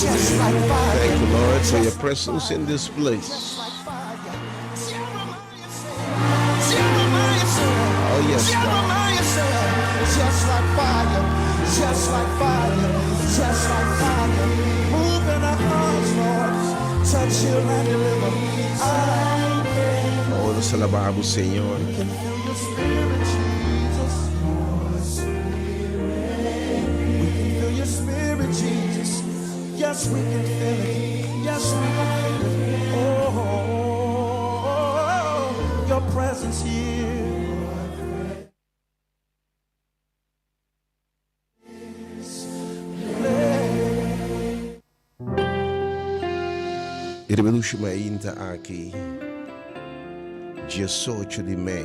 Thank you, Lord, for your presence in this place. Oh, yes, God. Just like fire, just like fire, just like fire. Move in our hearts, Lord. Touch, heal, and deliver. I can Oh, nos ta alabá Bo, Señor. feel your spirit, Jesus. We can feel your spirit, Jesus. Yes, we can feel it. Yes, we can feel it. Oh, your presence here. E riba dushi mainta aki, 18 di mei,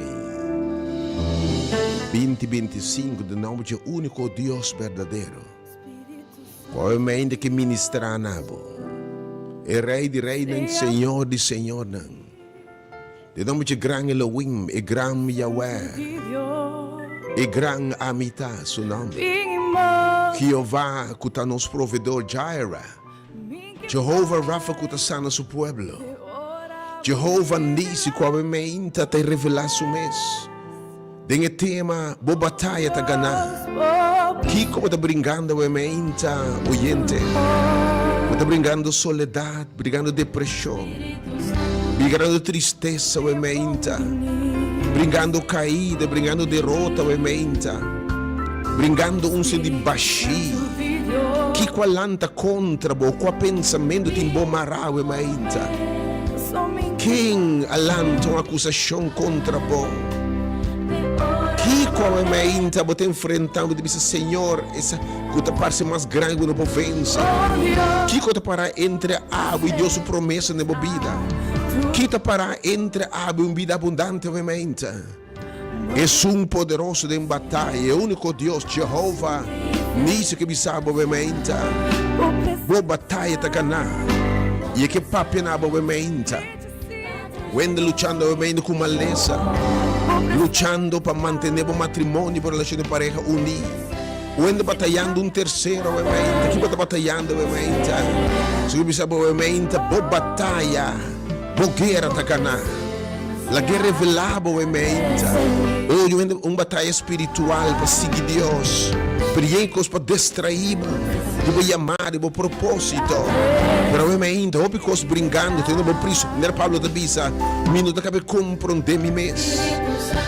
2025, den nomber dje úniko Dios berdadero, ku awe mainta ke ministrá na bo, e Rei di reinan, Señor di señornan, den nomber dje gran Elohim, e gran Yahweh, e gran Amita, su nomber, Jehová, ku ta nos Provedor, Jireh, Jehovah Rapha ku ta sana su pueblo. Jehovah Nisi ku awe meinta ta revelá su mes. Den e tema Bo bataya ta ganá. Kiko bo ta bringando awe meinta, oyente? Bo ta bringando soledat, bringando depreshon, bringando tristesa awe meinta, bringando kaida, bringando derota awe meinta, bringando un senti bashí. Kiko a lanta kontra bo? Kua pensamentu tin bo mará awe mainta? Ken a lanta un akusashon kontra bo? Kiko awe mainta bo ta enfrentá? Bo ta bisa, Señor, esa ku ta parse mas grandi ku no por vense. Kiko ta pará entre abo i Dios su promesa den bo bida? Ki ta pará entre abo i un bida abundante awe mainta? Esun poderoso den bataya, e úniko Dios, Jehova, Nisi ke bisa bo bemeinta, Bo bataya ta ganá, i e ke papia na bo bemeinta. Wende luchando bemeinta ku malesa, luchando pa mantené bo matrimonio, bo relashon di pareha uní. Wende batayando un tersero bemeinta, ki bo ta batayando bemeinta? Si bo bisa bo bemeinta, bo bataya, bo guera ta ganá. Lag'é revelá bo e meinta. O yu hende un bataya spiritual pa sigui Dios, pero yen kos pa destraí bo di bo yamada, di bo propósito. Pero awe meinta hopi kos bringando teniendo bo priso. Manera Pablo ta bisa, Mi no ta kabe komprondé mi mes.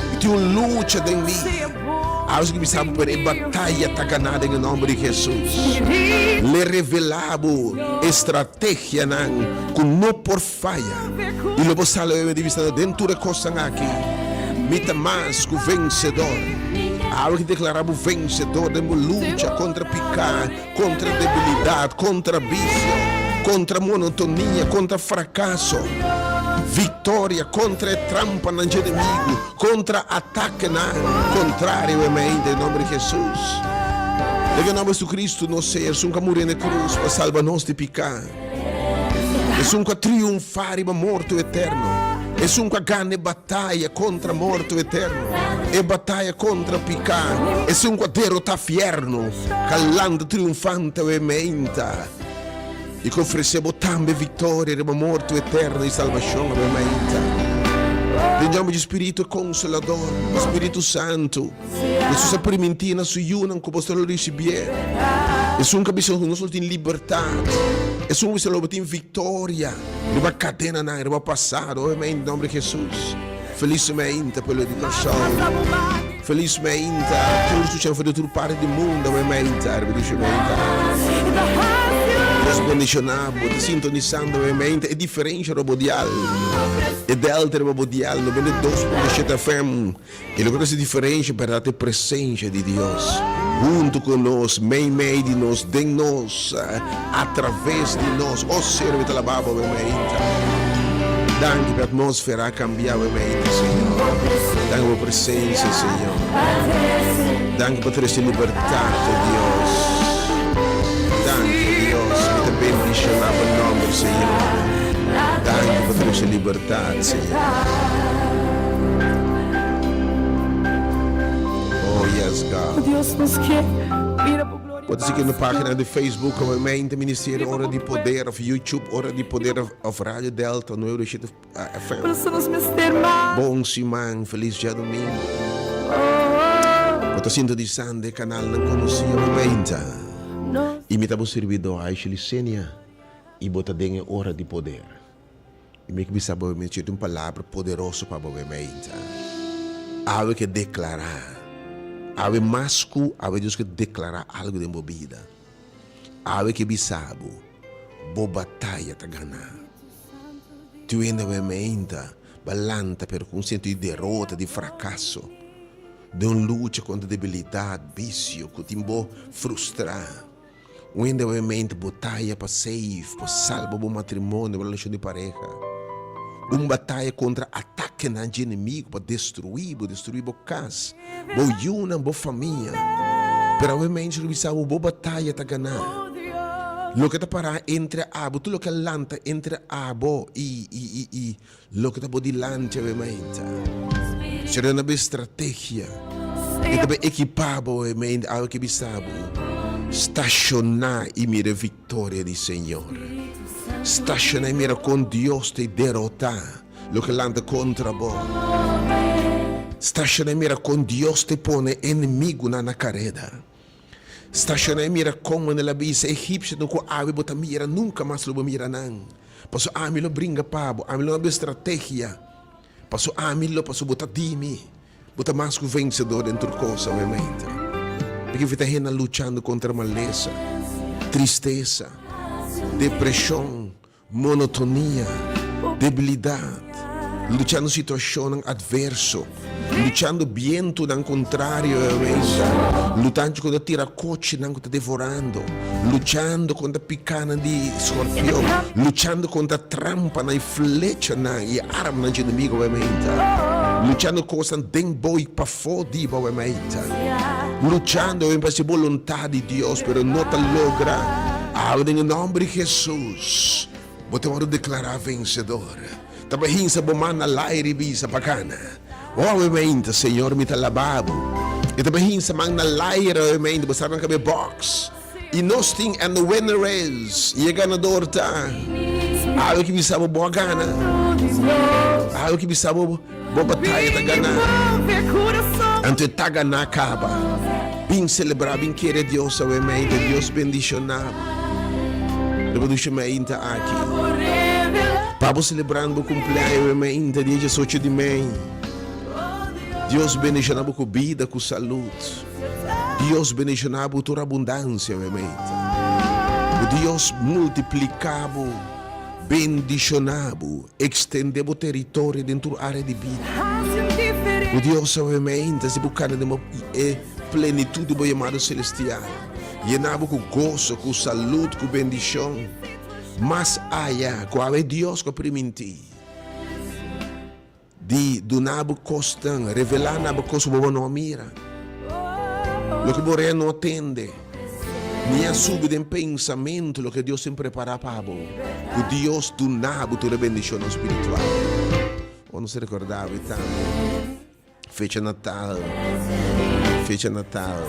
Mi tin un lucha den mi. Awe si ki bisa bo, pero e bataya ta ganá den e nòmber di Hesus. L'e revelá bo e strategianan ku no por Faya, i lo bo sali oe di bista den tur e kosnan aki, Mi ta mas ku vensedor. Awe ki deklará bo vensedor den bo lucha kontra piká, kontra debilidat, kontra bisio, kontra monotonia, kontra frakaso. Viktoria kontra e trampanan dje enemigu, kontra atakenan kontrario e mente, den nomber di Hesus. Den e nomber di Jesucristo nos Señor, esun ku a muri na e krus pa salba nos di piká. Esun ku a triunfá riba morto eterno, esun ku a gana e bataya kontra morto eterno, e bataya kontra piká, esun ku a derotá fièrnu, ku a lanta triunfante awe meinta i ku ofresé bo tambe viktoria riba morto eterno i salbashon awe meinta. Den nòmber di Spiritu e Konsolador, e Spiritu Santu. Hesus a primintí na su yunan ku boso lo risibié. Esun ku a bisa nos lo tin libertat. Esun ku a bisa lo bo tin viktoria riba kadenanan, riba pasado. Oe meinta nomber di Hesus. Felis meinta pueblo di Kòrsou. Felis meinta tur escuchando for di tur parti di mundo. Oe meinta riba di meinta. Dios bendiciona bo. Ta sintonisando oe meinta e diferencia riba bo dial. E delta riba bo dial 92.7 FM. E loke ta hasi diferensha bèrdat e presensia di Dios huntu ku nos, meimei di nos, den nos, atraves di nos. O Señor, mi ta alabá Bo mainta. Danki pa e atmósfera a kambia awe mainta, Señor. Danki pa Bo presensia, Señor. Danki pa trese libertat, o Dios. Danki, o Dios. Mi ta bendishoná Bo nòmber, Señor. Danki pa trese libertat, Señor. Oh yes God. Dios nos ke mira bo gloria. Bo ta sigui nos pagina di Facebook como Mente Ministerio Ora di Poder of YouTube Ora di Poder of Radio Delta 97 FM. Bon siman, feliz djadomingo. Bo ta sintonisando e kanalnan konosí Mente. I mi ta bo sirbidó Aisha Licenia i bo ta den e Ora di Poder. I mi ke bisa bo mi cheti un palabra poderoso pa bo meinta. Awe ke deklará. Awe mas ku awe Dios ke deklará algu den bo bida. Awe ke bisa bo, bo bataya ta ganá. Tur hende awe meinta ba lanta pero ku un sentido di derota, di frakaso. Den un lucha kontra debilidat, bisio ku tin bo frustrá. Un hende obviamente bo taya pa safe, pa salba bo matrimonio, bo relashon di pareha. Un bataya kontra atakenan dje enemigo pa destruí bo, destruí bo kas, bo yunan, bo famia. Pero obviamente lo bisa bo, bo bataya ta ganá. Loke ta pará entre abo, tur loke a lanta entre abo i i i i Loke ta bo dilanti awe mainta. Señor na bo estrategia. E ta bai ekipá bo awe mainta. Awe ke bisa bo, stashoná i mira e viktoria di Señor. Stashoná i mira kon Dios ta derotá loke lanta kontra bo. Stashoná i mira kon Dios ta pone enemigunan na kareda. Stashoná i mira kon manera el a bisa e egipsionan ku awe bo ta mira, nunka mas lo bo mira nan. Paso ami lo bringa pa bo, ami lo na bo estrategia. Paso ami lo, paso bo ta di mi. Bo ta mas ku vensedor den tur kos awe mainta. P'e ki ta hende luchando kontra malesa, tristesa, depreshon, Monotonia, debilidat, luchando situashonnan atverso, luchando bientunan kontrario e mesa, lutancho kontra tirakochinan ku ta devorando, luchando kontra pikanan di skorpion, luchando kontra trampanan i flechanan i armanan dje enemigo e mesa, luchando kosnan den bo i pafó di bo e mesa, luchando pa hasi boluntat di Dios pero no ta logra. Awe den e nòmber di Hesus. Bo ta wòrdu deklará vensedor. Ta bai hinsa bo man na laire i bisa pa kana, O awe meinta, Señor, mi ta laba bo. E ta bai hinsa man na laire awe meinta, bo sa nan kabe box. I nos tin and the winner is, i e ganador ta. Awe ki bisa bo, bo a gana. Awe ki bisa bo, Bo bataya ta ganá. Anto e ta ganá kaba. Bin selebrá, bin kere Dios awe meinta. Dios bendishoná bo. Riba dushi meinta aki. Pa bo selebrando bo kumpleaño awe meinta, dia diesocho di mei. Dios bendishoná bo ku bida, ku salud. Dios bendishoná bo tur abundansia awe meinta. Ku Dios multipliká bo. Bendishoná bo, ekstendé bo teritorio den tur área di bida. Bo Dios a mente si bo kana den bo e plenitut di bo yamado selestial. Yená bo ku goso, ku salud, ku bendishon. Mas aya ku awe Dios ku a primintí Di duna bo kosnan, revelá na bo kos ku bo no a mira. Loke bo rea no a tende, ni a subi den pensamentu loke Dios tin prepará pa bo. Ku Dios duna bo tur e bendishonnan spiritual. Ora nos ta rekordá bo tambe fecha natal, fecha natal,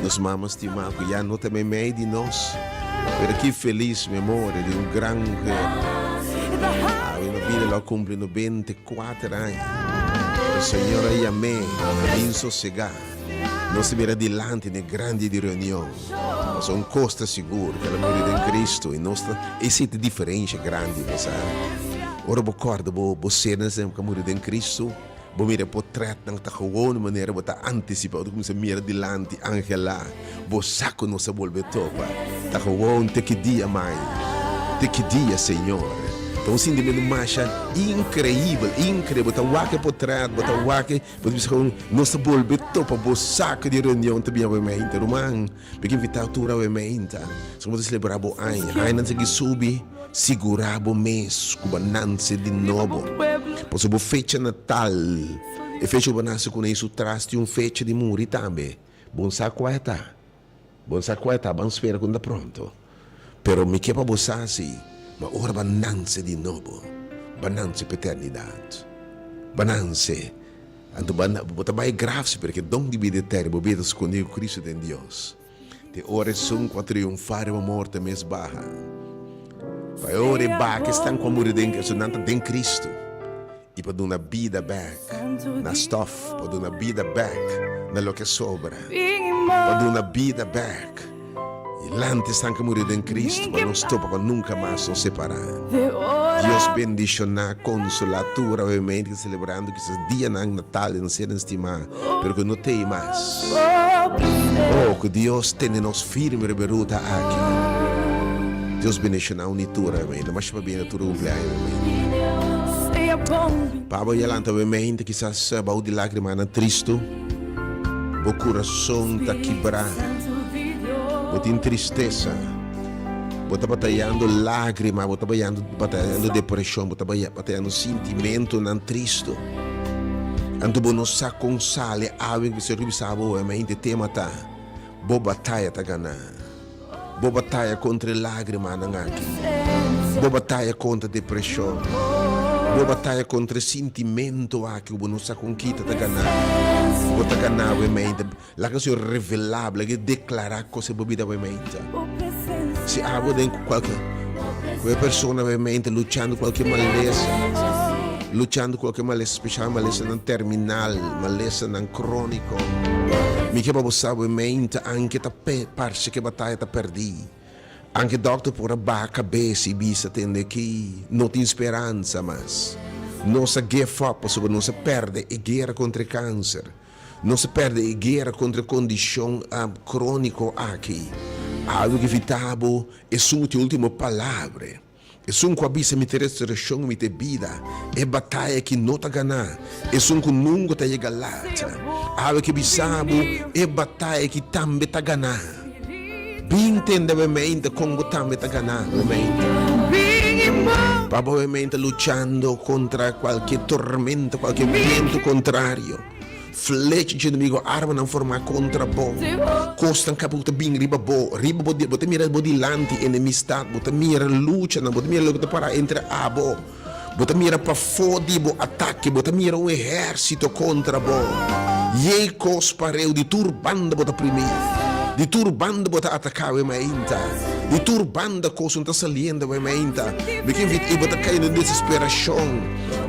nos mama stimá ku ya no ta meimei di nos, pero ki felis memoria di un gran muher. Awe na bida lo a cumpli 94 aña. Pero Señor a yam'é pa bin sosegá. Nos ta mira dilanti n'e gran dia di reunion. Pasobra un cos ta sigur, cu el a muri den Cristo y nos ta. Esei ta e diferencia grandi, bo sa. Ora bo corda bo bo sernan cu a muri den Cristo, Bo mira e potretnan ta gewoon manera bo ta anticipa, bo ta cuminsa mira dilanti Angela, bo sa cu nos a bolbe topa, ta gewoon te ki dia mai, te ki dia Señor. Ta un sintimento masha increibel, increibel, bo ta wak e potret, bo ta wak e, bo ta bisa gewoon nos a bolbe topa, bo sa cu di reunion ta bin awe meinta, ruman, mi ke invita tur awe meinta, si bo ta celebra bo aña, añanan sigui subi. Sigurá bo mes ku bo a nanse di nobo. Pasobra bo fecha natal, e fecha ku bo a nase kuné i su tras tin un fecha di muri tambe. Bo no sa kua e ta. Bo no sa kua e ta. Ban spera ku no ta pronto. Pero mi ke pa bo sa si, ma ora bo a nanse di nobo, bo a nanse pa eternidat. Bo a nanse, anto bo ta bai graf si, pero ke don di bida eterno, bo bida ta skondí ku Kristu den Dios. Te ora esun ku a triunfá riba morto mes baha. Pa e ora e baka esnan ku a muri den Kristu, nan ta den Kristu, i pa duna bida bèk na stòf, pa duna bida bèk na loke a sobra, pa duna bida bèk i lanta esnan ku a muri den Kristu, pa nos topa pa nunka mas nos separá. Dios bendishoná, konsolá tur awemente ku ta selebrando kisas dianan natal di nos sernan stimá, pero ku no t'ei mas. Oh, ku Dios tene nos firme riba e ruta aki. Dios bendishoná un i tur awemente. Masha pabia na tur e kumpleaño awemente. Pa bo ya lanta awemente kisas bou di lágrimanan tristu, bo kurason ta kibrá, bo tin tristesa. Bo ta batayando lágrima, bo ta batayando depreshon, bo ta batayando sintimentunan tristu. Anto bo no sa kon sali awe ku Señor bisa bo awe mainta. E tema ta, Bo bataya ta ganá. Bo bataya kontra e lágrimanan aki. Bo bataya kontra depreshon. Bo bataya kontra e sintimentu aki ku bo no sa kon kita ta ganá. Bo ta ganá awe mainta. Laga Señor revelá, laga E deklará kos den bo bida awe mainta. Si abo den ku kualke ku e persona awe mainta luchando ku kualke malesa, luchando ku kualke malesa, spesial malesanan terminal, malesanan króniko, mi ke pa bo sa awe mainta anke ta parse ku e bataya ta pèrdí. Anke dòkter por a baha kabes i bisa tende ki no tin speransa mas. Nos a give up pasobra nos a pèrdè e guera kontra e kanser. Nos a perde e guera kontra e kondishon króniko aki. Algu ke evitá bo esun ku tin último palabra, esun ku a bisa mi ta resurekshon i mi ta e bida. E bataya aki no ta ganá esun ku nunka ta yega lat. Algu ke bisa bo e bataya aki tambe ta ganá. Bin tende bo mente kon bo tambe ta ganá bo mente. Pa bo mente luchando kontra kualke tormenta, kualke bientu kontrario. Flecha dje enemigo, armanan formá kontra bo, kosnan kaba ku ta bin riba bo, riba bo, bo ta mira bo dilanti enemistat, bo ta mira luchanan, bo ta mira loke ta pará entre abo, bo ta mira pafó di bo atake, bo ta mira un ehérsito kontra bo. Yei kos pareu, di tur banda bo ta primí, di tur banda bo ta ataká awe mainta, di tur banda kosnan ta saliendo awe mainta. Mi ke invitá i bo ta kai den desesperashon.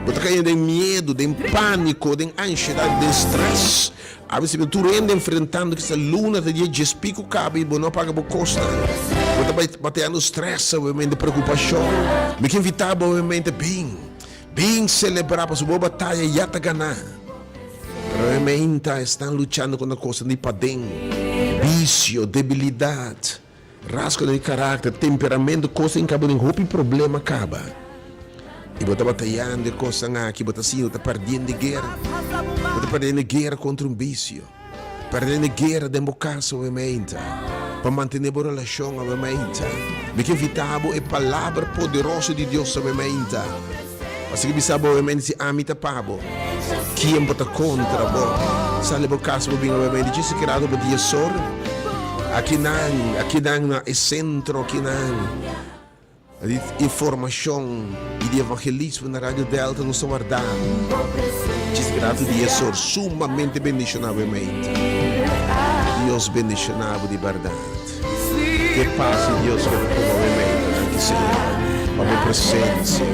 Bo ta kai den miedu, den pániko, den anshedat, den strès. Abes riba tur hende enfrentando kisa luna ta dia djes piku kaba i bo no a paga bo kosnan. Bo ta bai bateando strès awemente, preokupashon. Mi ke invitá bo awemente, bin, bin selebrá pasobra bo bataya ya ta ganá. Pero awemente esnan luchando kontra kosnan di paden, bisio, debilidat. Rasgonan di karakter, temperamento, kosnan kaba den hopi problema kaba. I bo ta batayando e kosnan aki, bo ta sinti bo ta perdiendo e guera. Bo ta perdiendo e guera kontra un bisio, perdiendo e guera den bo kas awe meinta, pa mantene bo relashon awe meinta. Mi ke invita bo e palabra poderoso di Dios awe meinta. Pasobra ki bisa bo obviamente si ami ta pa bo, kien bo ta kontra bo? Sali bo kas bo bin obviamente djis a keda bo dies or. Akinan, akinan na e sentro akinan di informashon i di evangelismo na Radio Delta nos ta warda bo. Djis a keda dies or. Sumamente bendishona obviamente. Dios bendishona bo di bèrdat. Ke pas di Dios keda tuma bo mente, danki Señor pa bo presencia pa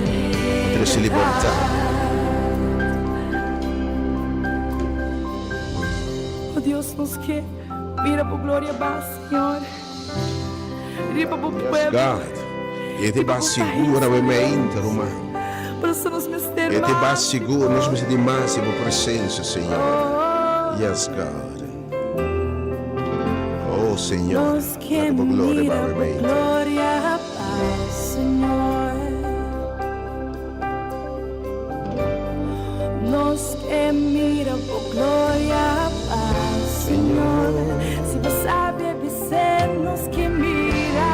trece libertad. O Dios nos ke mira bo gloria ba Señor riba bo Yes pueblo God, e te riba ba bo sigur pais awe Señor mente ruman. Por eso nos mester E te ba mas di sigur bo nos mester di mas di bo presencia Señor. Oh. Yes God. Oh Señor, Nos ke laga bo gloria mira ba bo mente. gloria pa Señor. Nos ke mira bo gloria pa Señor. Si bo sabi bis'é nos ke mira.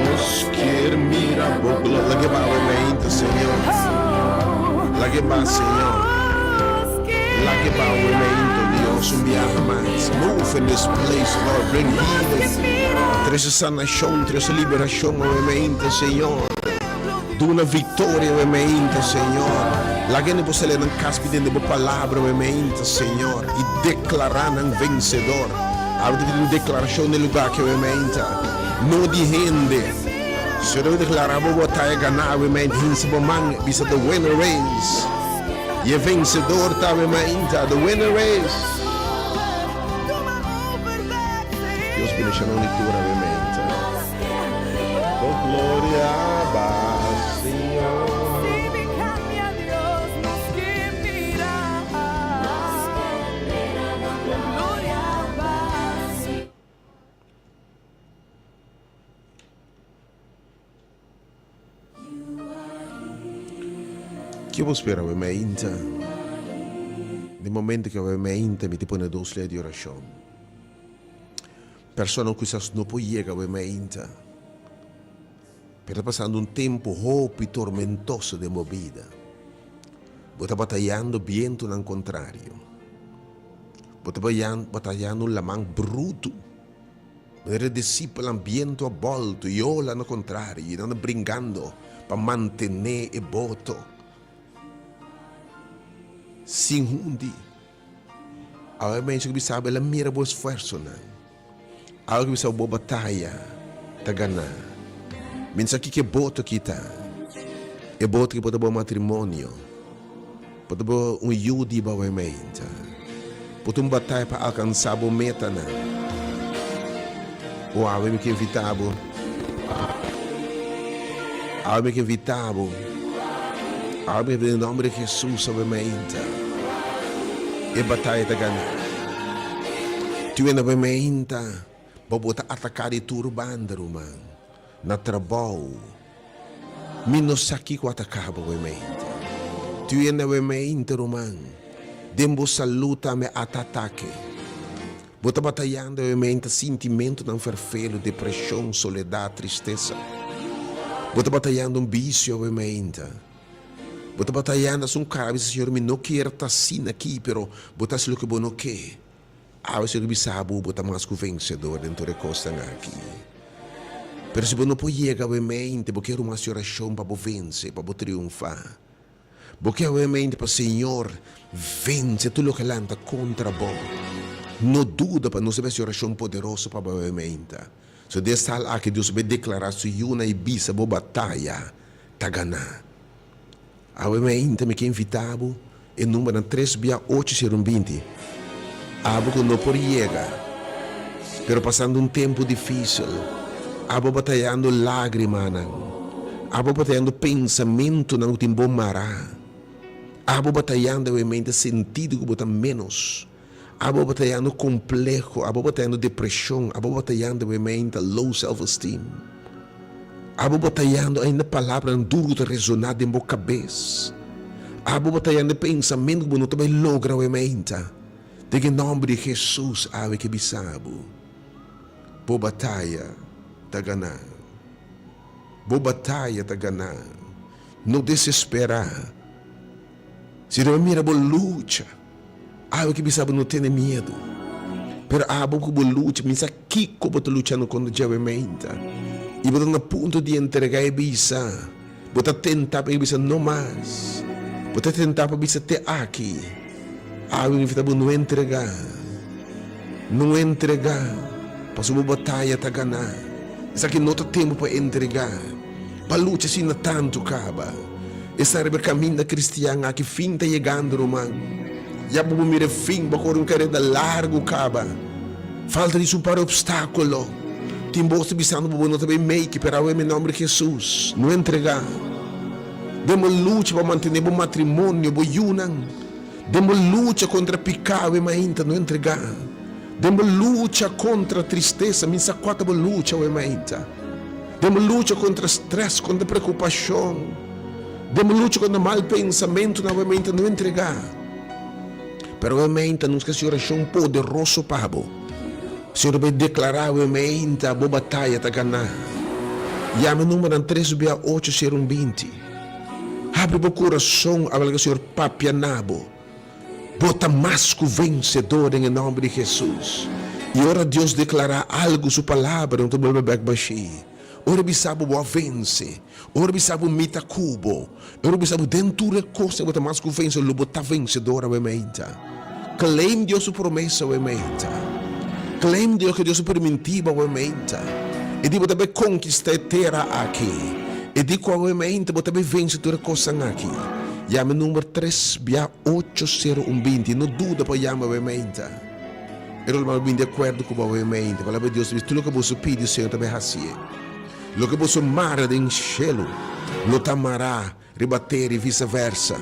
Nos kier mira bo gloria. Laga ba mente, Señor. Oh, Laga ba, Señor. nos ke Laga ba mente, Dios, un biaha mas. Move in this place, Lord. Bring healing. Trese sanashon, trese liberashon, mente, Señor. Duna viktoria, mente, Señor. Laga hende por sali nan kas pidiendo bo palabra, mente, Señor. I deklará nan vensedor. Awe ta pidi un deklarashon den lugá ke awe meinta. No di hende. Señor a deklará bo bataya ganá awe meinta. Hinsa bo man bisa the winner is. I e vensedor ta awe meinta. The winner is. Dios bendiciona un y tur awe meinta. Bo gloria ba Señor. Ke bo spera awe mainta? Den momento ke awe mainta mi ta pone dos lei di orashon. Personanan ku kisas no por yega awe mainta, pero ta pasando un tempu hopi tormentoso den bo bida. Bo ta batayando bientunan kontrario. Bo ta batayando un laman brutu. Manera e disipelnan bientu a bòltu i ola na kontrario i nan ta bringando pa mantené e boto sin hundi. Awe menshi ku bisa bo el a mira bo esfuersonan. Awe ku bisa bo bo bataya ta gana. Mi no sa kiko e boto aki ta. E boto aki por ta bo matrimonio, por ta bo un yu di bo awe meinta, por ta un bataya pa alkansa bo metanan. O awe mi ke invita bo, awe mi ke invita bo, awe mi ke den nomber di Jesus awe meinta, e bataya ta gana. Tin wende awe meinta bo bo ta ataka di tur banda ruman, na trabou. Mi no sa kiko ataka bo awe meinta. Tin wende awe meinta ruman, den bo salu tambe ata atake. Bo ta batayando e menta sintimentunan ferfelu, depreshon, soledat, tristesa. Bo ta batayando un bisio awe meinta. Bo ta batayando asun kara bisa, Señor, mi no kier ta asina aki, pero bo ta hasi loke bo no ke. Awe Señor bisa bo, bo ta mas ku vensedor den tur e kosnan aki. Pero si bo no por yega awe mente, bo kier un hasi orashon pa bo vense, pa bo triunfa. Bo ke awe mente pa Señor vence tur loke lanta contra bo. No duda pa nos a hasi oracion poderoso pa bo awe mente. So den sal aki Dios a bay declara su yuna y bisa bo bataya ta gana. Awe mente mi ke invita bo e numbernan tres bia ocho sero un binti. Abo ku no por yega pero pasando un tempu dificil. Abo batayando lagrimanan. Abo batayando pensamentunan ku tin bo mará. Abo batayando awe mente sentido ku bo ta ménos. Abo batayando kompleho, abo batayando depreshon, abo batayando awe mente low self esteem. Abo batayando ainda palabranan duru ku ta resoná den bo kabes. Abo batayando e pensamentu ku bo no ta bai logra awe mente. Den e nòmber di Hesus awe ke bisa bo. Bo bataya ta ganá. Bo bataya ta ganá. No desesperá. Si Dios mira bo lucha, abo ke bisa bo no tene miedu. Pero abo ku bo lucha, mi sa kiko bo ta luchando kontra djawe meinta. I bo ta na punto di entregá e bisa. Bo ta tentá pa e bisa no mas. Bo ta tentá pa bisa te aki. Awe mi ta bo no entregá. No entregá, pasobra bo bataya ta ganá. Esaki no ta tempu pa entregá, pa lucha asina tantu kaba. Esta riba e kaminda kristian aki fin ta yegando, ruman. Ya bo por mira e fin, bo a kore un kareda largu kaba. Falta di su par obstákulo. Tin bos ta bisando bo bo no ta bay make, pero awe mi nomber Jesus. No entregá. Den bo lucha pa mantené bo matrimonio, bo yunan. Den bo lucha kontra piká awe mainta, no entregá. Den bo lucha kontra tristesa, mi sa kua ta bo lucha awe mainta. Den bo lucha kontra strès, kontra preokupashon. Den bo lucha kontra mal pensamentunan awe mainta, no entregá. Pero awe mainta nos ke hasi orashon poderoso pa bo. Señor ta bay deklará awe mainta bo bataya ta ganá. Yama e numbernan tres bia ocho sero un binti. Habri bo kurason a laga Señor papia na bo. Bo ta mas ku vensedor den e nòmber di Hesus. I ora Dios deklará algu su palabra no ta bolbe bèk bashí. Ora bisa bo bo a vense. Ora bisa bo mi ta ku bo. Ora bisa bo den tur e kosnan bo ta mas ku vense lo bo ta vensedor awe meinta. Claim Dios su promesa awe meinta. Claim di loke Dios a permintí bo awe meinta. E di bo ta bai konkistá e tera aki. E di ku awe meinta bo ta bai vense tur e kosnan aki. Yama e number tres bia ocho sero un binti. No duda pa yama awe meinta. E lo bai bin di akuerdo ku bo awe meinta. Palabra di Dios ta bisa tur loke boso pidi Señor ta bai hasié. Loke boso mara den shelu lo ta mará riba tera i visa versa.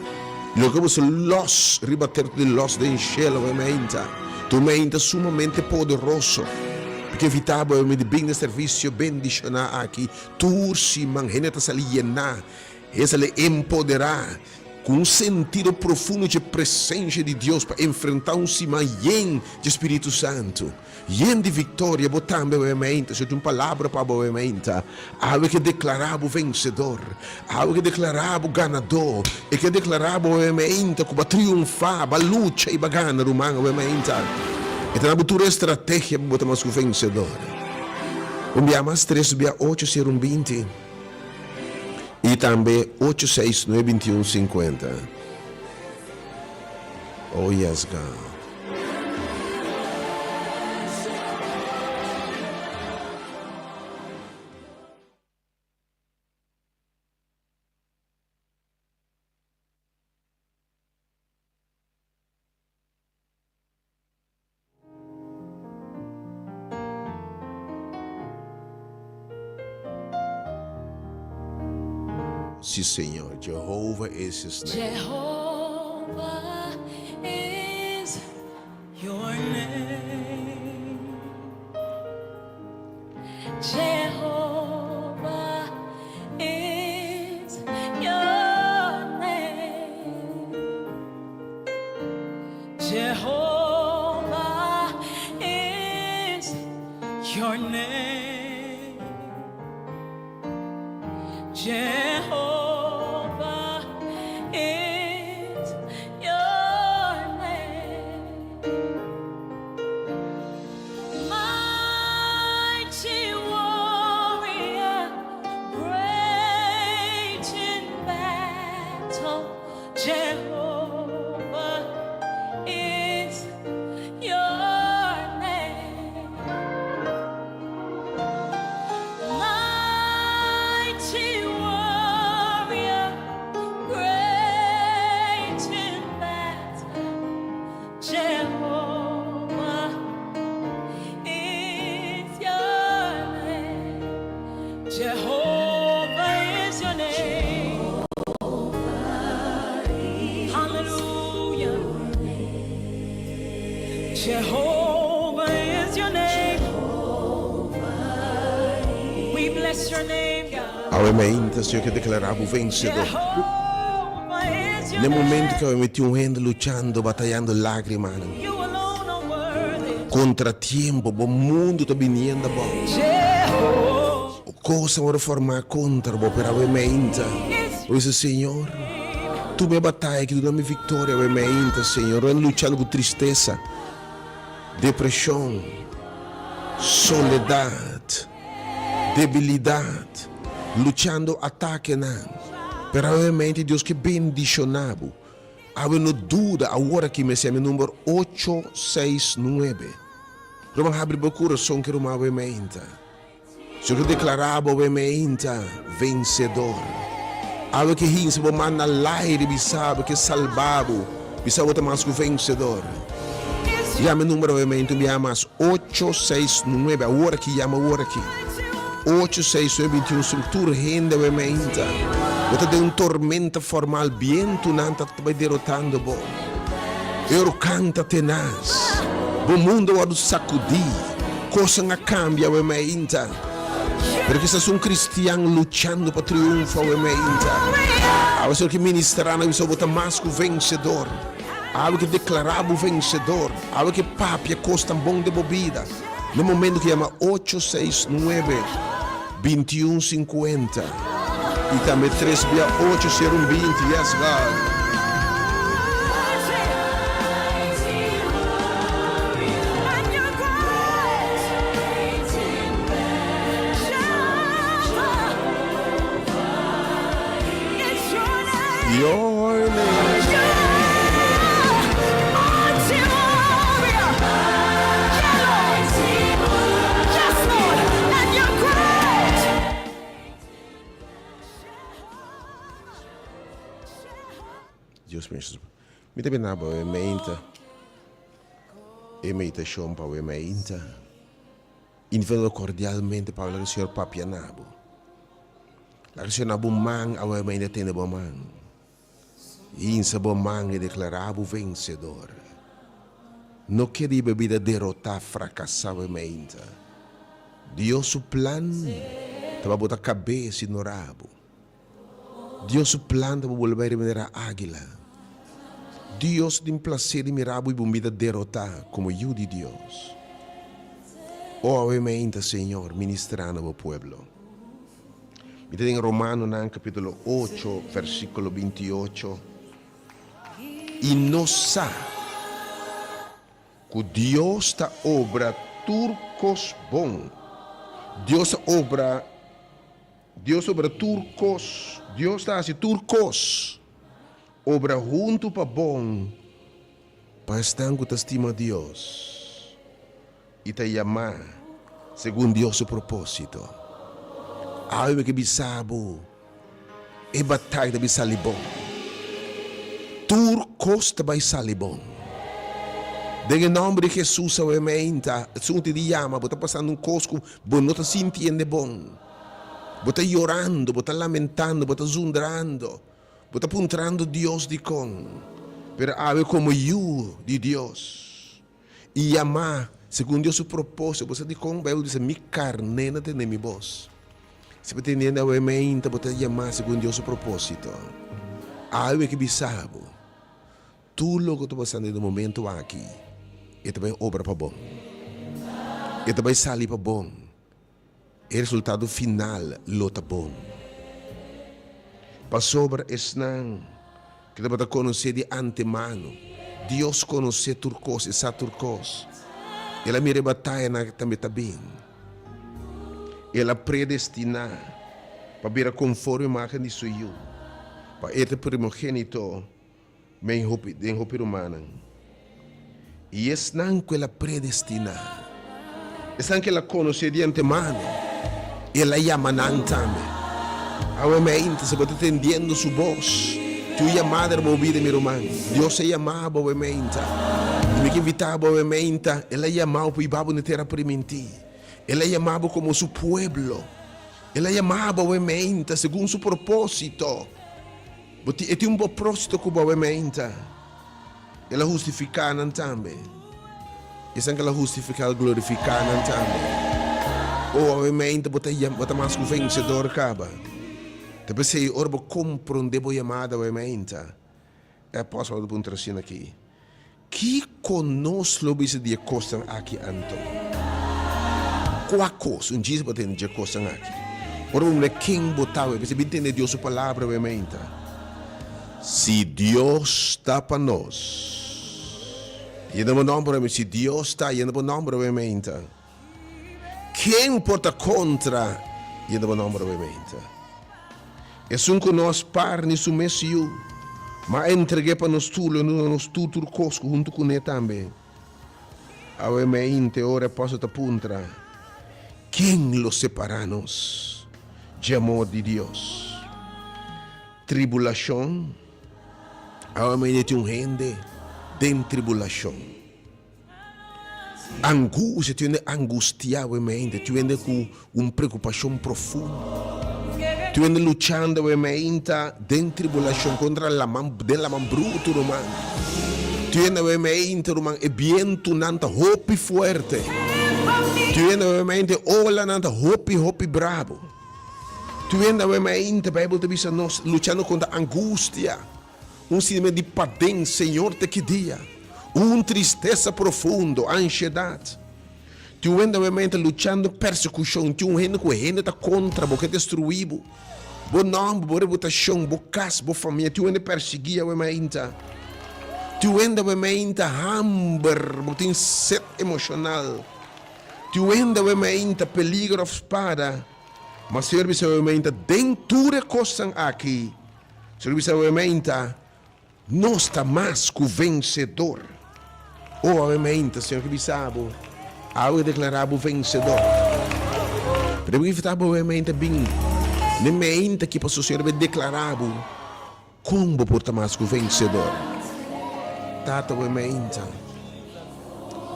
Loke boso lòs riba tera ta di lòs den shelu awe meinta. Tu meinta sumamente poderoso. Mi ke invitá bo awe di bin na servisio bendishoná aki tur siman. Hende ta sali yená, hende sali empoderá ku un sentido profundo dje presensia di Dios pa enfrentá un siman yen dje Spiritu Santu. Yen di victoria bo tambe awe mainta, si tin un palabra pa bo awe mainta, awe ke declara bo vencedor, awe ke declara bo ganador, e ke declara bo awe mainta cu bo a triunfa, bo a lucha y bo a gana ruman awe mainta. E ta na bo tur e estrategia pa bo ta mas cu vencedor. Un bia mas tres bia ocho sero un binti y tambe ocho seis nuebe binti un cincuenta. Oh yes God. Sí, Señor, Jehovah is his name. Jehovah is your name. Jehovah is your name. Jehovah is your name. Jehovah is your name. Mighty warrior, great in battle, Jehovah is your name. Mighty warrior, great in battle, Jehovah is your name. Jehovah is your name. Hallelujah. Jehovah is your name. We bless your name, God. Awe mainta, Señor ke deklará bo vensedor. Jehovah is your Na e momento name. ku awe tin un hende luchando, batayando lágrimanan You alone are worthy. kontra tiempo, bo mundu ta biniendo abou. Jehovah Kosnan wòrdu formá kontra bo, pero awe mainta, is bo bisa, Señor, tuma e bataya aki, duna mi viktoria awe mainta, Señor. Ora luchando ku tristesa, depreshon, soledat, debilidat, luchando atakenan, pero awe mainta Dios ke bendishoná bo. Awe no duda, awor aki mester yama e number ocho seis nuebe. Ruman habri bo kurason ke ruman awe mainta. Su ke deklará bo awe meinta vensedor. Awe ke hinsa bo man na laire bisa bo ke salba bo, bisa bo ta mas ku vensedor. Yama e numero awe meinta un biaha mas, ocho seis nuebe, awor aki, yama awor aki, ocho seis nuebe binti un sinku, tur hende awe meinta, bo ta den un tormenta formal, bientunan ta bai derotando bo. E orkan ta tenas. Bo mundo a wòrdu sakudí. Kosnan a kambia awe meinta. Pero kisas un kristian luchando pa triunfa awe meinta. Awe Señor ke ministrá nan bisa bo ta mas ku vensedor. Awe ke deklará bo vensedor. Awe ke papia kosnan bon den bo bida. Na momento ku yama ocho seis nuebe bintiun sinkuenta i tambe tres bia ocho sero un binti yes God. Your name. Dios bendice. Mi ta bina bo e meinta. E meditacion pa e meinta. Invito cordialmente pa laga Señor papia na bo. Laga Señor na bo man awe meinta tene bo man. Hinsa bo man i deklará bo vensedor. No keda i bo bida derotá, frakasá awe meinta. Dios su plan ta pa bo ta kabes i no rabo. Dios su plan ta pa bo bolbe manera águila. Dios tin placer di mira bo i bo bida derotá komo yu di Dios. O awe meinta, Señor, ministrá na bo pueblo. Mi ta den Romanonan kapítulo ocho, versíkulo 28. I nos sa ku Dios ta obra tur kos bon. Dios ta obra. Dios obra tur kos, Dios ta hasi tur kos obra huntu pa bon pa esnan ku ta stima Dios i ta yamá segun Dios su propósito. Awe mi ke bisa bo, e bataya ta bin sali bon. Tur kos ta bai sali bon. Den e nòmber di Hesus awe meinta, esun ku tin di yama bo ta pasando un kos ku bo no ta sintiende bon. Bo ta yorando, bo ta lamentando, bo ta zundrando, bo ta puntrando Dios dikon. Pero awe komo yu di Dios i yamá segun Dios su propósito, bo sa dikon? Beibel bisa, Mi karné na tende mi bos. Si bo tende awe meinta, bo ta yamá segun Dios su propósito. Awe mi ke bisa bo, tur loke ta pasando den e momento aki, e ta bai obra pa bon. E ta bai sali pa bon. E resultado final lo ta bon. Pasobra esnan ku tabata konosé di antemano, Dios konosé tur kos, e sa tur kos. El a mira e batayanan ku tambe ta bin. El a predestiná pa bira konforme imágen di su Yu, pa e ta e primogénito Mei hopi den hopi rumannan. I esnan ku el a predestiná, esnan ku el a konosé di antemano, el a yama nan tambe. Awe meinta, si bo ta tendiendo su bos, tin un yamada riba bo bida, mi ruman. Dios a yama bo awe meinta. I mi ke invitá bo awe meinta, el a yama bo pa hiba bo na e tera primintí. El a yama bo komo su pueblo. El a yama bo awe meinta segun su propósito. Bo tin, e tin un propósito ku bo awe meinta. El a hustifiká nan tambe. Esnan ku el a hustifiká, el a glorifiká nan tambe. O awe meinta bo ta yam, bo ta mas ku vensedor kaba. Ta p'esei ora bo komprondé bo yamada awe meinta, e apòstel Pablo ta puntra asina aki, Kiko nos lo bisa di e kosnan aki anto? Kua kos? Un djis bo ta tende dje kosnan aki. Ora bo mira ken bo ta, bo mester bin tende Dios su palabra bo meinta. Si Dios ta pa nos, yena bo nòmber bo, si Dios ta, yena bo nòmber bo meinta. Ken por ta kontra yenda bo nòmber bo meinta? Esun ku no a spar ni su mes yu, ma a entreg'é pa nos tur, lo duna nos tur tur kos ku huntu kuné tambe. Awe meinte ora e apòstel ta puntra, Ken lo separá nos dje amor di Dios? Tribulashon? Awe meinte tin un hende den tribulashon. Angustia, tin hende angustiá awe mente, tin hende ku un preokupashon profundo, tin hende luchando awe mente den tribulashon kontra laman, den laman brutu, ruman. Tin hende awe mente, ruman, e bientunan ta hopi fuerte. Tin hende awe mente, e olanan ta hopi, hopi brabo. Tin hende awe mente, Beibel ta bisa nos, luchando kontra angustia. Un sintimentu di paden, Señor, te ki dia? Un tristesa profundo, ansiedat. Tin un hende awe ta luchando persekushon, tin un hende ku hende ta kontra bo, ke destruí bo. Bo nòmber, bo reputashon, bo kas, bo famia, tin un hende persiguí awe mainta. Tin un hende awe mainta hamber, bo tin set emoshonal. Tin un hende awe mainta peliger òf spada. Ma Señor bisa awe mainta, den tur e kosnan aki, Señor bisa awe meinta, Nos ta mas ku vensedor. O awe meinta, Señor ke bisa bo, awe deklará bo vensedor. Pero mi invitá bo awe meinta bin n'e meinta aki pasobra Señor a bin deklará bo. Kon bo por ta mas ku vensedor? Tata bo e meinta.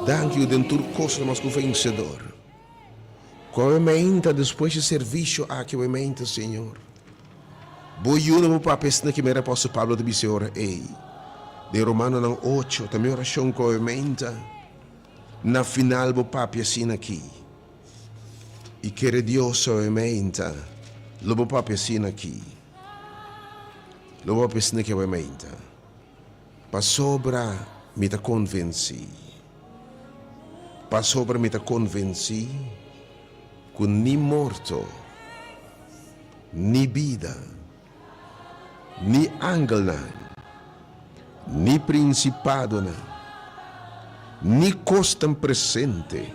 Danki ku den tur kos bo ta mas ku vensedor. Ku awe meinta despues di servisio aki awe meinta, Señor, Bo yuda bo papia esnan ki mera Apòstel Pablo ta bisa e ora ei den Romanonan ocho, ta mi orashon ku awe meinta na final bo papia asina aki. I kere Dios awe meinta lo bo papia asina aki. Lo bo papia asina aki awe meinta. Pasobra mi ta konvensí. Pasobra mi ta konvensí ku ni morto, ni bida, ni angelnan, ni prinsipadonan, ni kosnan presente,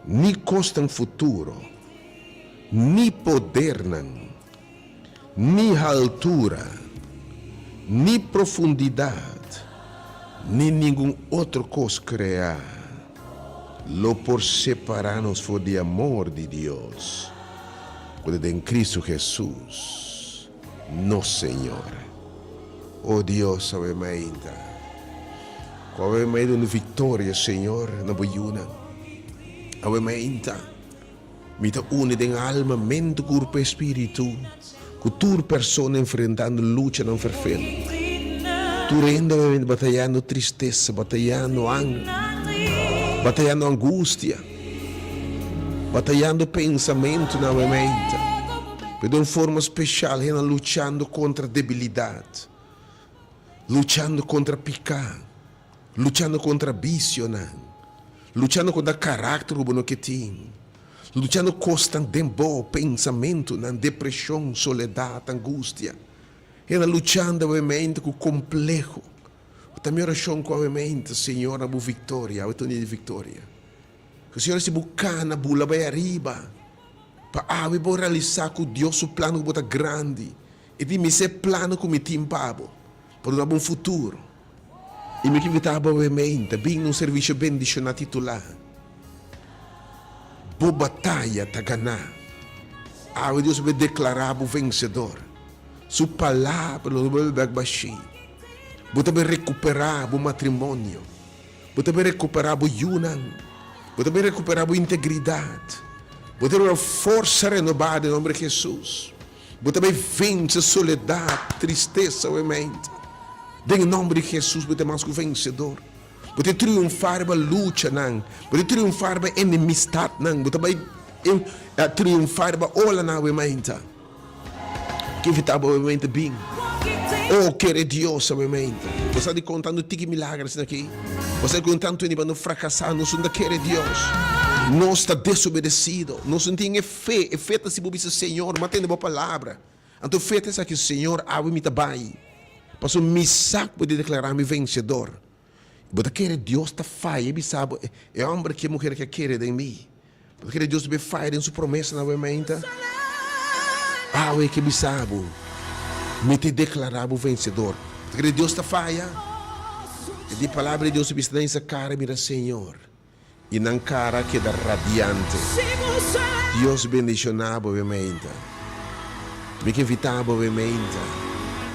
ni kosnan futuro, ni podernan, ni haltura, ni profundidat, ni ningun otro kos kreá lo por separá nos for di amor di Dios ku ta den Kristu Hesus, nos Señor. O Dios, awe mainta, ku awe mainta un viktoria, Señor, na bo yunan. Awe mainta. Mi ta uni den alma, mente, kurpo i spiritu ku tur persona enfrentando luchanan ferfel. Tur hende obviamente batayando tristesa, batayando ang, batayando angustia, batayando pensamentunan obviamente. Pero den un forma speshal hende luchando kontra debilidat, luchando kontra piká. Luchando kontra bisionan, luchando kontra karakter ku bo no ke tin, luchando kosnan den bo pensamentunan, depreshon, soledat, angustia. Hende luchando awemente ku kompleho. Ta mi orashon ku awemente, Señor, na bo viktoria, awe ta un dia di viktoria. Ku Señor si bo kana bula bai ariba, pa awe bo realisá ku Dios su plan ku bo ta grandi. E di mi se plano ku mi tin pa bo, pa duna bo un futuro. I mi ke invitá bo awe meinta bin na un servisio bendishoná titulá Bo Bataya Ta Ganá. Awe Dios a deklará bo vensedor. Su Palabra lo no bolbe bèk bashí. Bo ta bin rekuperá bo matrimonio. Bo ta bin rekuperá bo yunan. Bo ta bin rekuperá bo integridat. Bo ta bin forsa renobá den nomber di Hesus. Bo ta bai vense soledat, tristesa awe mente. Den e nomber di Jesus bo ta mas ku vensedor. Bo ta triunfa riba luchanan, bo ta triunfa riba enemistadnan, bo ta bai triunfa riba olanan awe mente. Ke invita bo awe mente bin. Oh, kere Dios awe mente. Bo sa di kon tantu tiki milager asina aki? Bo sa di kon tantu hende pa no frakasá? Nos no ta kere Dios. Nos ta desobedesido. Nos no tin e Fe, e fe ta si bo bisa, Señor, m'a tende bo palabra. Anto fe ta esaki, Señor, awe mi ta bai, pasobra mi sa ku bo ta deklará mi vensedor. Bo ta kere Dios ta faya bisa bo, e hòmber aki, e muher aki a kere den mi. Bo ta kere Dios ta bai faya den su promesanan awe mainta? Awe e ke bisa bo, Mi ta deklará bo vensedor. Bo ta kere Dios ta faya? E di palabra di Dios ta bisa den sa kara, Mira, Señor. I nan kara keda radiante. Dios bendishoná bo bemeinta. Mi ke invitá bo bemeinta.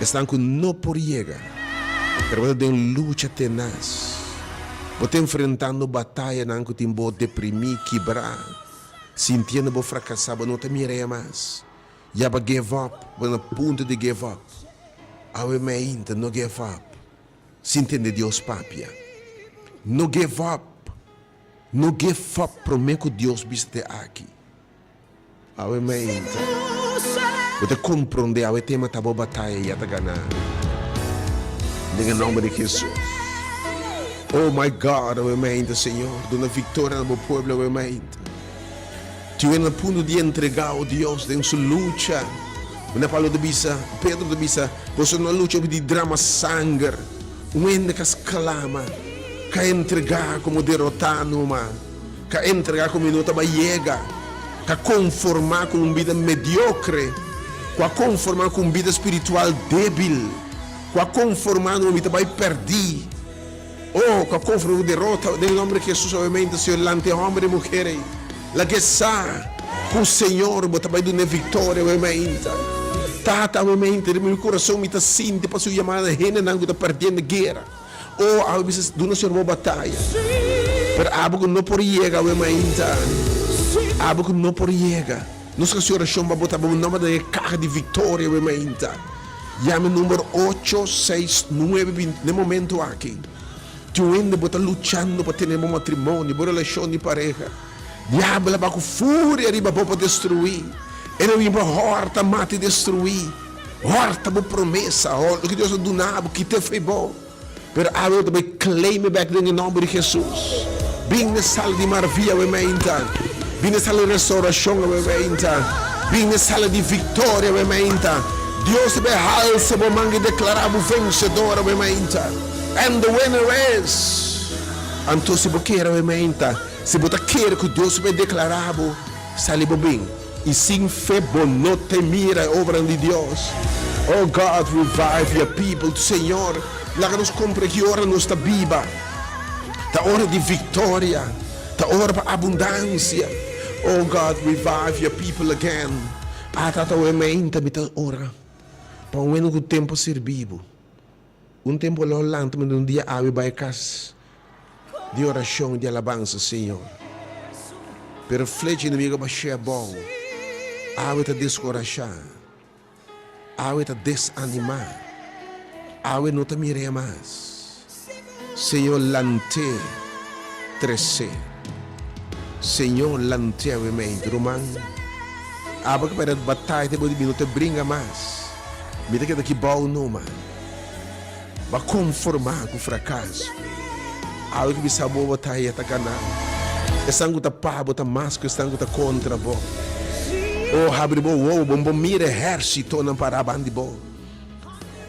Esnan ku no por yega, pero bo ta den lucha tenas. Bo ta enfrentando batayanan ku tin bo deprimí, kibrá, sintiendo bo frakasá, bo no ta mira ya mas. Ya bo a give up, bo na punto di give up. Awe meinta, no give up. Sin tende Dios papia. No give up. No give up prome ku Dios bisa te aki. Awe mainta. Bo ta kompronde awe tema ta bo bataya ya ta gana. Den e nomber di Jesus. Oh my God awe mainta Señor duna victoria na bo pueblo awe mainta. Tin un na punto di entregá, o Dios, den su lucha. Manera Pablo ta bisa, Pedro ta bisa, Boso no a lucha di drama sanger. Un hende ka sklama, ka entregá komo derotá numa, ka entregá komo e no ta bai yega, ka konformá ku un bida mediokre, ku a konformá ku un bida spiritual débil, ku a konformá numa mi ta bai pèrdí. Oh, cu a confronta cu derota, den nomber di Jesus obviamente, Señor, lanta e homber y muher ey. Laga e sa cu Señor bo ta bay duna e victoria obviamente. Tata, awe mente den mi kurason mi ta sinti pa su yamada hendenan ku ta perdiendo guera. Oh, awe bisa duna Señor bo bataya. Pero abo ku no por yega awe mainta, abo ku no por yega, nos hasi orashon pa bo ta bo nomber den e kaha di viktoria awe mainta. Yama e number ocho, seis, nuebe, binti den momento aki. Tin un hende bo ta luchando pa tene bo matrimonio, bo relashon di pareha. Diabel a ba ku furia riba bo pa destruí. E lo bin pa hòrta, mata i destruí. Hòrta bo promesa, loke Dios a duna bo, kit'é fo'i bo. Pero awe bo ta bai claim e bèk den e nòmber di Hesus. Bin na e sala di maravia awe meinta. Bin na e sala di restaurashon awe meinta. Bin na e sala di viktoria awe meinta. Dios ta bai halsa bo man i deklará bo vensedor awe meinta. And the winner is. Anto si bo kere awe meinta. Si bo ta kere ku Dios bai deklará bo, sali bo bin, i sin fe bo no te mira e obranan di Dios. Oh God, revive your people. Señor, laga nos kompre ki ora nos ta biba. Ta ora di viktoria. Ta ora pa abundansia. Oh God, revive your people again. Ah, Tata, awe meinta mi ta ora pa un hende ku tempu a sirbi bo. Un tempu lo lanta mi un dia awe bai kas di orashon di alabansa Señor. Pero flecha enemigo a bash'é abou. Awe ta deskorashá. Awe ta desanimá. Awe no ta mir'é mas. Señor lant'é, tres'é. Señor lant'é awe mei. Ruman, abo ke pèrdè bataya te bo di mi no ta bringa mas. Mi ta keda aki bou numa. Bo a konformá ku frakaso. Awe ki bisa bo bataya ta ganá. Esnan ku ta pa bo ta mas ku esnan ku ta kontra bo. O habri bo wowo, bo bo mira ehérsitonan pará banda di bo.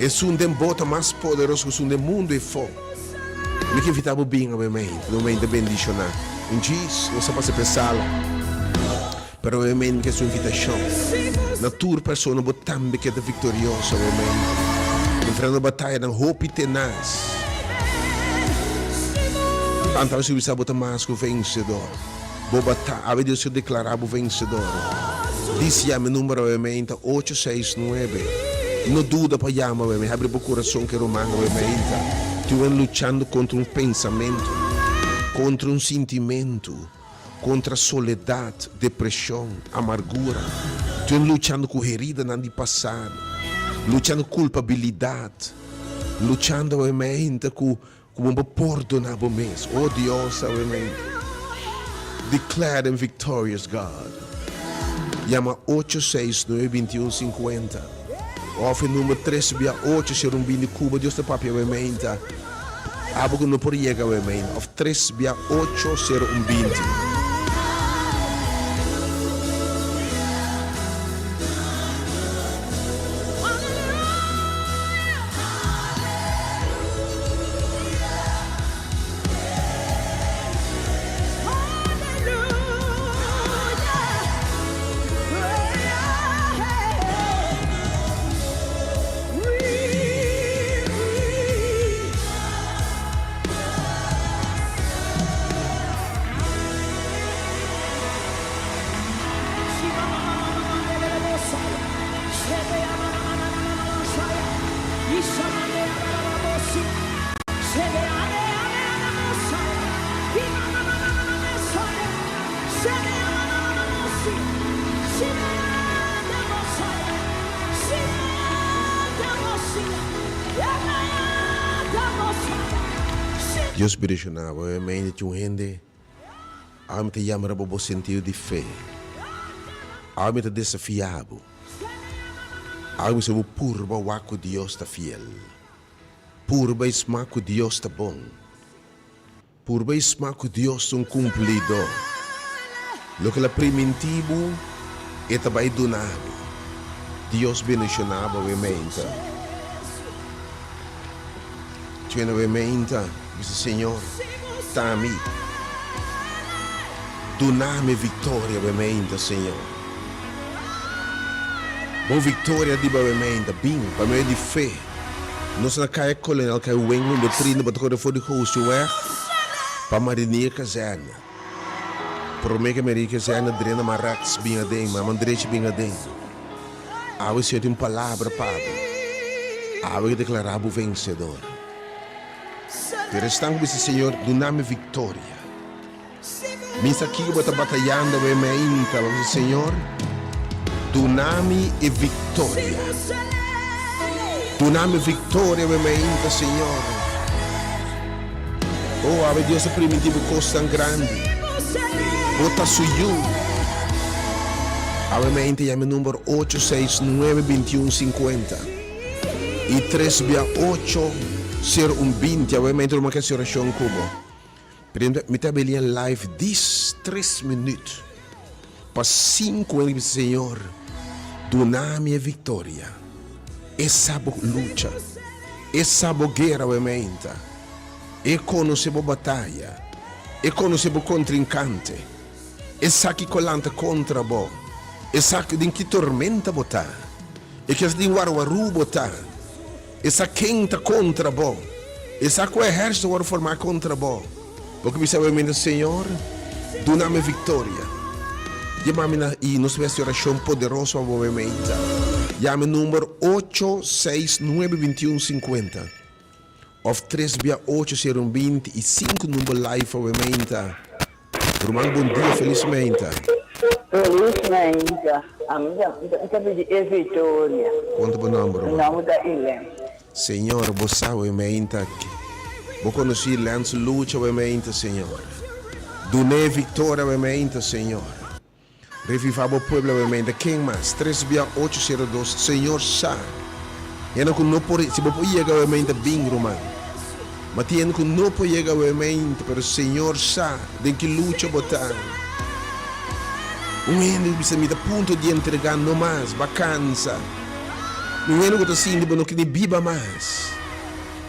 Esun den bo ta mas poderoso ku esun den mundu efó. Mi ke invitá bo bin awe mente, un mente bendishoná. Un djis, nos a pasa p'e sala. Pero awe mente mi ke hasi un invitashon na tur persona, bo tambe ke ta viktorioso awe mente. Enfrentando batayanan hopi tenas. Anto awe si bo bisa bo ta mas ku vensedor. Bo bata, awe Dios ke deklará bo vensedor. Dis yama e numero awe ta ocho seis nuebe. No duda pa yama awe, habri bo kurason ku e ruman awe ta. Tin un luchando kontra un pensamentu, kontra un sintimentu, kontra soledat, depreshon, amargura. Tin un luchando ku heridanan di pasado, luchando ku kulpabilidat, luchando awe ta ku Ku bo por pordoná bo mes. O Dios, awe mente. Declare them victorious, God. Yama ocho seis nuebe bintiun sinkuenta. Òf e number tres bia ocho sero un bini Cuba Dios ta papia awe meinta. Abo ku no por yega awe meinta. Òf tres bia ocho sero un binti. Dios bendiciona bo. Amen. Tin un hende awe mi ta yama riba bo sentido di fe. Awe mi ta desafia bo. Awe mi sa bo purba wak ku Dios ta fiel. Purba i smak ku Dios ta bon. Purba i smak ku Dios ta un kumplidó. Loke el a primintí bo, e ta bai duna bo. Dios bendishoná bo awe meinta. Tjena awe meinta, bisa Señor, ta mi. Duna mi viktoria awe meinta, Señor. Bo viktoria di bo awe meinta, bin pa medio di fe. Nos na Kaya Kolonel Kai Weng number 30 bo ta kore for di Gooseweg pa Marinier Kazerne. Prome ke Marinier Kazerne drenta man rechts bin aden, man man drechi bin aden. Awe Señor tin un palabra pa bo. Awe ke deklará bo vensedor. Pero esnan ku bisa, Señor, duna mi viktoria. Mi sa kiko bo ta batayando awe mainta. Bo bisa, Señor, duna mi e viktoria. Duna mi viktoria awe mainta, Señor. Oh, awe Dios a primintí bo kosnan grandi. Bo ta su yu. Awe mainta yama e number ocho seis nuebe bintiun sinkuenta i tres bia ocho sero un binti. Awe mainta lo mi a hasi orashon ku bo. Prende mi ta beli en live dis tres minuut pa sinku en bisa Señor duna mi e victoria e sa bo lucha e sa bo guera we meinta e conoce bo bataya e conoce bo contrincante e sa kico lanta contra bo e sa den ki tormenta bo ta e kias den warwaru bo ta. E sa ken ta kontra bo. E sa ku ehèrsito wòrdu formá kontra bo. Bo ke bisa awe Señor, duna mi viktoria. Yama mi na i nos mester orashon poderoso pa bo meinta. Yama e number ocho seis nuebe bintiun sinkuenta òf tres bia ocho sero un binti i sinku number live awe meinta. Ruman bon dia felis meinta. Felis meinta. Ami ta pidi e vitoria. Konta bo nomber ruman. Mi nomber ta Ilen. Señor bo sa we meinta aki. Bo konosi Ilen su lucha we meinta Señor. Dun'e victoria we meinta Señor. Reviva bo pueblo awe Ken mas? Tres bia ocho sero dos Señor sa Hende ku no por si bo por yega awe bin ruman Ma tin hende ku no por yega awe pero Señor sa den ki lucha bo ta Un hende ku bisa mi ta punto di entrega no mas ba kansa Un hende ku ta sinti bo no kere biba mas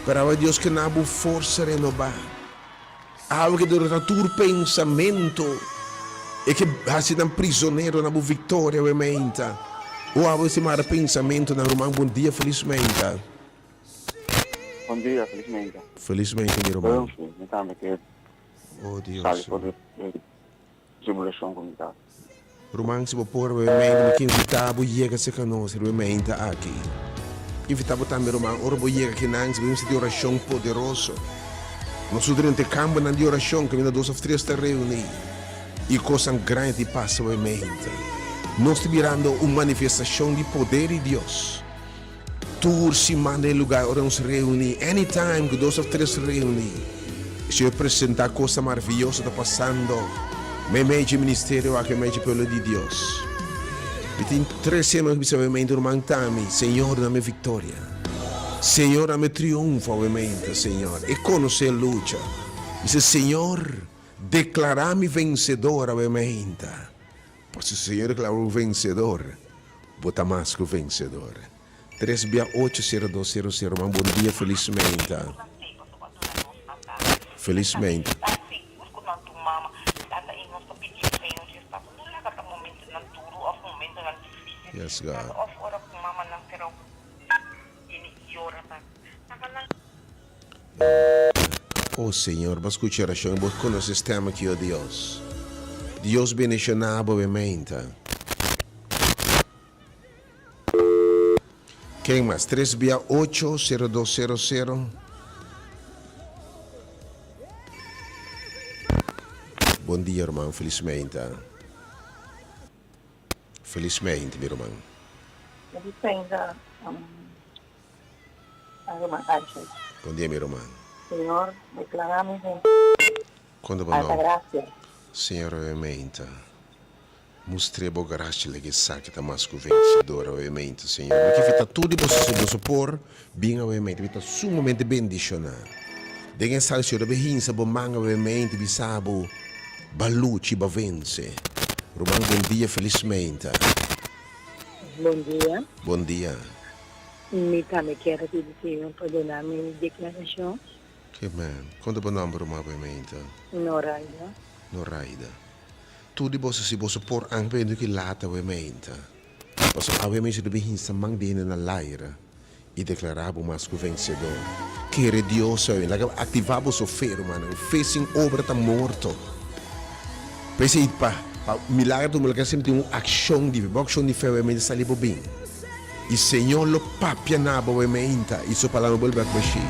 Pero awe Dios ke na bo forsa renoba. Awe ke derota tur pensamentu e ke hasi nan prisonero na bo viktoria awe meinta. O awe si mara pensamentunan ruman bon dia felis meinta. Bon dia felis meinta. Felis meinta mi ruman. Mi tambe ke Oh Dios. sali for di tribulashon ku mi ta. Ruman si bo por riba e meinta mi ke invita bo yega serka nos riba e meinta aki. Invita bo tambe ruman ora bo yega kinan si bo mester di orashon poderoso. Nos lo drenta e kambernan di orashon kaminda dos of tres ta reuni i kosnan grandi ta pasa riba e meinta. Nos ta mirando un manifestashon di poder di Dios. Tur siman den e lugar ora nos reuni, anytime cu dos of tres reuni, e Señor presenta cosnan maravilloso ta pasando meimei dje ministerio aki, meimei dje pueblo di Dios. Mi tin tres sema cu bisa awemente, ruman Tami, Señor dame victoria. Señor dame triunfo awemente, Señor. E conoce e lucha. Mi bisa, Señor, declara mi vencedor awemente. Pasobra si Señor declara bo vencedor, bo ta mas cu vencedor. Tres bia ocho sero dos sero sero man bon dia felis meinta. Felis meinta. Yes God. Oh Señor, bo a scucha oracion y bo conoce stem aki, oh Dios. Dios bendiciona bo e meinta. Ken mas? Tres bia ocho, sero dos sero sero. Bon dia, ruman. Feliz meinta. Feliz meinta, mi ruman. Feliz meinta, Ruman Archie. Bon dia mi ruman. Señor declara mi den Konta bo alta nom. gracia. Señor obviamente mustr'e bo gracia lege sa ki ta mas ku vencedor obviamente Señor mi ke fita tur di boso si boso por bin obviamente mi ta sumamente bendiciona den e sal Señor a bin hinsa bo man obviamente bisa bo ba lucha y ba vence ruman bon dia felismente. Bon dia. Bon dia. Mi tambe kier a pidi Señor pa duna mi declaracion. Amen. Kon ta bo nomber ruman Pimenta? Noraida. Noraida. Tur di boso si boso por ang p'e ki laat awe meinta. Pasobra awe mester ta bin hinsa man di hende na laira i declara bo mas cu vencedor. Kere Dios awe. Laga activa boso fe rumannan. Fe sin obra ta morto. P'esei pa pa milagro tuma lugar semper tin un accion di fe. Bo accion di fe awe meinta sali bo bin. I Señor lo papia na bo awe meinta i su palabra bolbe a kuashí.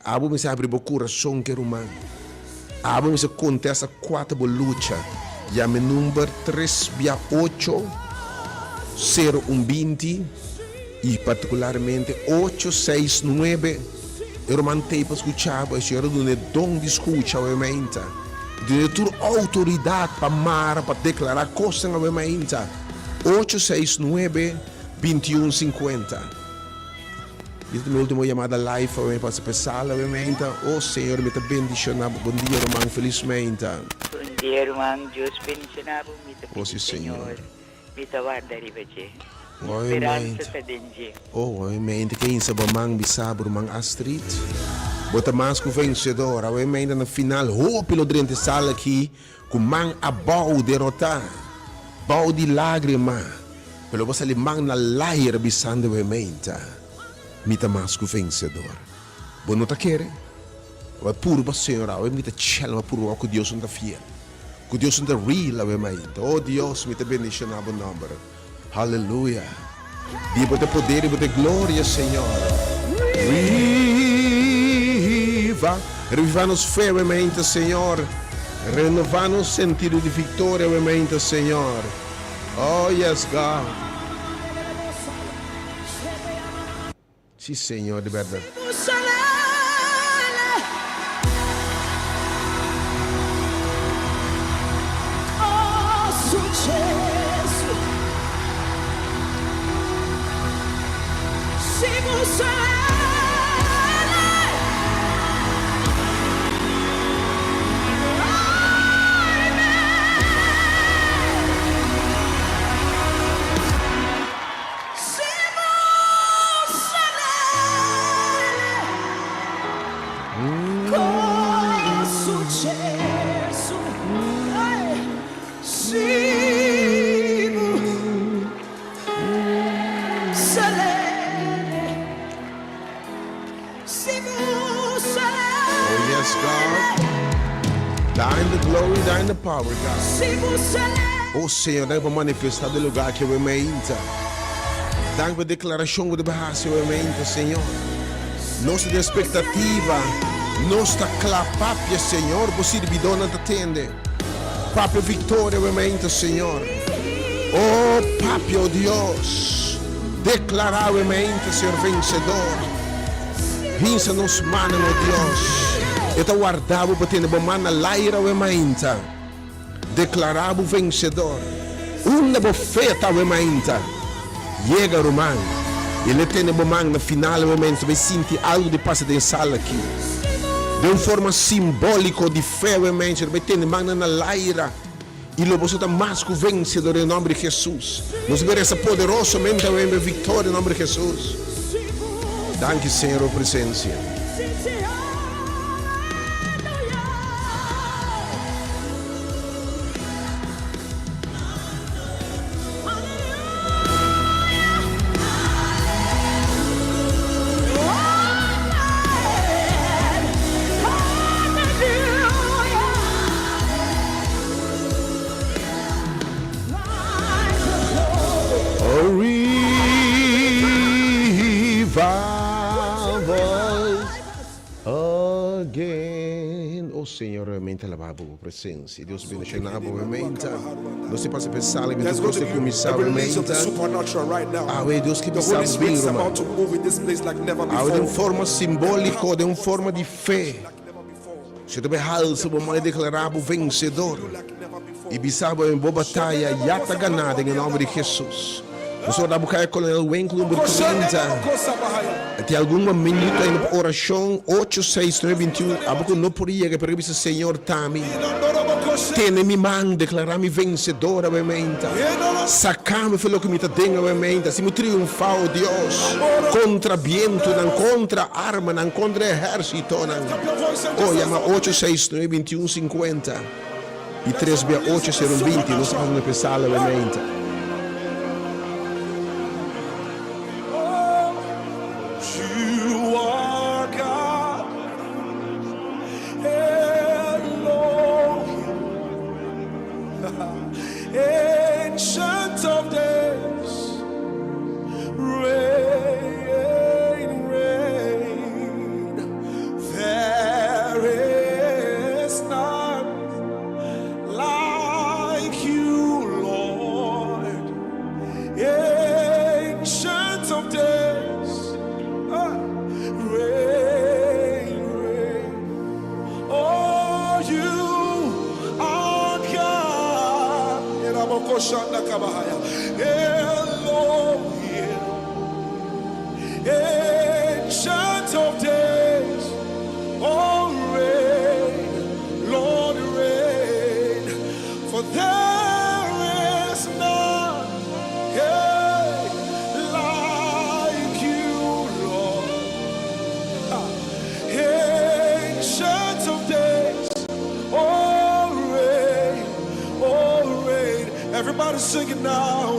Abo mester habri bo kurason ke ruman. Abo mester kontesta kua ta bo lucha. Yama e number tres bia ocho, sero un binti i partikularmente ocho seis nuebe. E ruman t'ei pa skucha bo. E Señor a duna e don di skucha awe meinta. E duna e tur outoridat pa mara, pa deklará kosnan awe meinta. Ocho seis nuebe, 21 50. Dit ta mi ultimo yamada live awe pasa pa e sala awe meinta. Oh Señor mi ta bendiciona bo. Bon dia ruman felis meinta. Bon dia ruman Dios bendiciona bo mi ta Oh pidi si Señor. Señor mi ta warda riba dje mi Awe speransa meinta. ta den dje. Oh awe meinta ke insa bo man bisa bo ruman Astrid bo ta mas ku vencedor awe meinta na final hopi lo drenta e sala aki Ku man abou derotá, bou di lágrima, pero bo sali man na lair bisando e meinta, Mi ta mas ku vensedor. Bo no ta kere? Awe purba, Señor, awe mi ta chel ma purba ku Dios un ta fiel, ku Dios un ta real awe mainta. Oh Dios, mi ta bendishoná bo nòmber. Haleluya! Di bo ta poder i bo ta gloria, Señor. Reviva, reviva nos fe awe mainta, Señor. Renova nos sentido di victoria awe mainta, Señor. Oh, yes, God. Sí, Señor, di berdad. Oh yes God, Thine the glory, thine the power God. Oh Señor, danki pa manifesta den lugar aki awe mainta. Danki pa e declaracion cu ta bay haci awe mainta, Señor. Nos ta den expectativa, nos ta cla papia, Señor, bo sirbidornan ta tende. Papia victoria awe mainta, Señor. Oh, papia, oh Dios. Declara awe mainta, Señor, vencedor. Hinsa nos mannan, oh Dios. E ta warda bo pa tene bo man na laira awe mainta. Declara bo vencedor. Unda bo fe ta awe mainta? Yega, ruman, i le tene bo man na final awe mainta. Bo bai sinti algo di pasa den sala aki. Den un forma simbolico di fe awe mainta, bo bai tene mannan na laira. I lo boso ta mas ku vensedor den nomber di Jesus. Nos ta resa poderosamente awe pa viktoria den nomber di Jesus. Danki Señor pa bo presensia. Oh revive us again. Oh Señor, realmente alabá bo presencia. Dios bendicioná bo realmente. Nos te pasa pe sala mientras There's Dios going te to be cuminsa a release of realmente. the supernatural right now. Awe Dios ke The bisa Holy bo Spirit bin is ruman. about to move in this place like never Awe den before. forma simbólico, den un forma di fe. Si ta bai halsa bo man i deklará bo vensedor i bisa bo bo bataya ya ta ganá den e nòmber di Hesus. Nos ora bo kai Kolonel Winkel number 30. E tin algun minuto ainda pa orashon, ocho, seis, nuebe, bintiun. Abo ku no por yega pero bisa Señor ta mi. Tene mi man, deklará mi vensedor awe meinta. Saká mi for loke mi ta den awe meinta. Hasi mi triunfá, o Dios, kontra bientunan, kontra armanan, kontra ehérsitonan. O, yama ocho seis nuebe 21 50 i tres bia ocho sero 20. Nos ta pasa na pesala awe meinta. You are God, Elohim, Ancient of Days. Ancient of days, ah, reign, reign. Oh, you are God. Elohim. Ancient of days, oh, reign, Lord, reign. For there is none, hey, like you, Lord. Ancient of days, oh, reign, oh, reign. Everybody sing it now.